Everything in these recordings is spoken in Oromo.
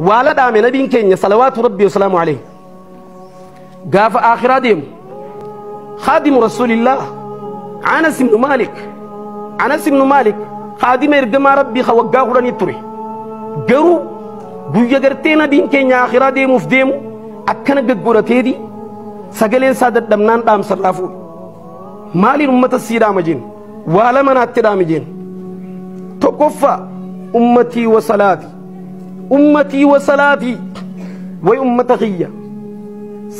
Waala dhaame nabiin keenya salawaatu rabbi wasalaamu alayhi gaafa aakhiraa deemu خادم رسول الله أنس بن مالك، أنس بن مالك خادم إرجما ربي خوجاه رني تري جرو بويا جرتينا دين كين آخرة ديمو في ديمو أكنا جورة تيدي سجلين سادة دمنان دام سرافو مالي أمة السيرة مجين ولا من أترا مجين تكفى أمتي وصلاتي أمتي وصلاتي وأمة غية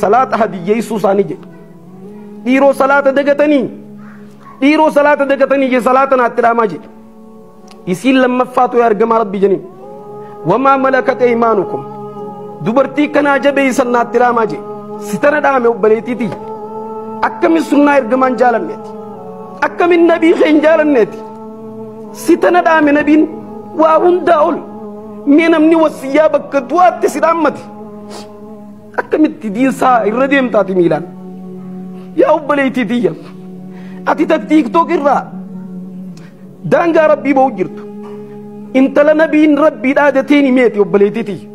صلاة هدي يسوع سانيجي dhiiroo salaata dagatanii dhiiroo salaata dagatanii je salaata naatti dhaamaa jedhe. Isiin lammaffaatu yaa ergamaa rabbii jeniin wamaa malakat eymaanukum dubartii kanaa jabeeysan naatti dhaamaa jedhe. Sitana dhaame obboleetiitii akkamin sunnaa ergamaan jaalanneeti akkamin nabii keen jaalanneeti sitana dhaame nabiin waa hundaa ol mee namni wasiyyaa bakka du'aatti si dhaammate akkamitti diinsaa irra deemtaati miilaan. Yaa obboleettii tiyya ati ta TikTok irraa daangaa rabbii ba'u jirtu intala nabiin rabbii dhaadateen himeeti obboleettii tiyya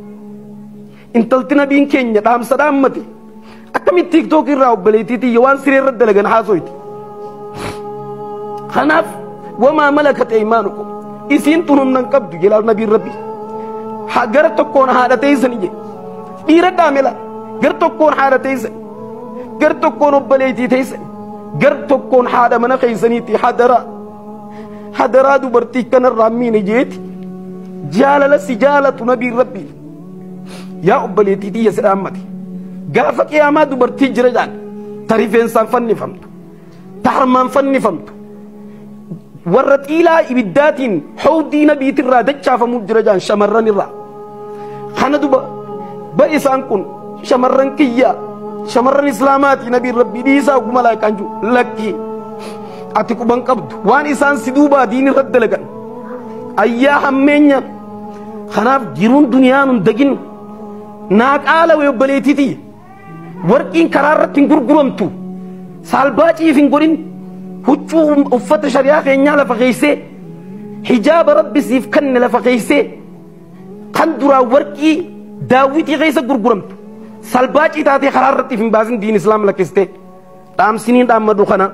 intalti nabiin keenya dhaamsa dhaammate akkamitti TikTok irraa obboleettii tiyya waan siree irra dalagan haasoyti. Kanaaf wamaa malakat eymaanukum isiin tun humna hin qabdu jedha nabiin rabbii gara tokkoon haadha teessani jedhe dhiira dhaamela gara tokkoon haadha teessani gar tokkoon obboleettii teessan gar tokkoon haadha mana keessaniitti hadaraa hadaraa dubartii kanarraa miine jeeti jaalala si jaalatu nabiin rabbii yaa obboleettii tiyya si dhaammate gaafa qiyaamaa dubartii jira jaan ta rifeensaan fannifamtu ta harmaan fannifamtu warra xiilaa ibiddaatiin hawdii nabiitirraa dachaafamuuf jira jaan shamarran irraa kana duba ba isaan kun shamarran kiyyaa shamarran islaamaati nabiin rabbii dhiisaa oguma malaayikaan jiru lakki ati quban qabdu waan isaan si duubaa diin irratti dalagan ayyaa hammeenya. Kanaaf jiruun duniyaa nun dagin naa qaala obboleettiiti warqiin karaa irratti hin gurguramtu saalbaaciif hin godhin huccuu uffata shari'aa keenyaa lafa keeysee hijaaba rabbi siif kanne lafa keeysee kan duraa warqii daawwitii keessa gurguramtu salbaacii taatee karaa irratti hin baasin diin islaam lakkistee dhaamsiniin dhaammadhu kana.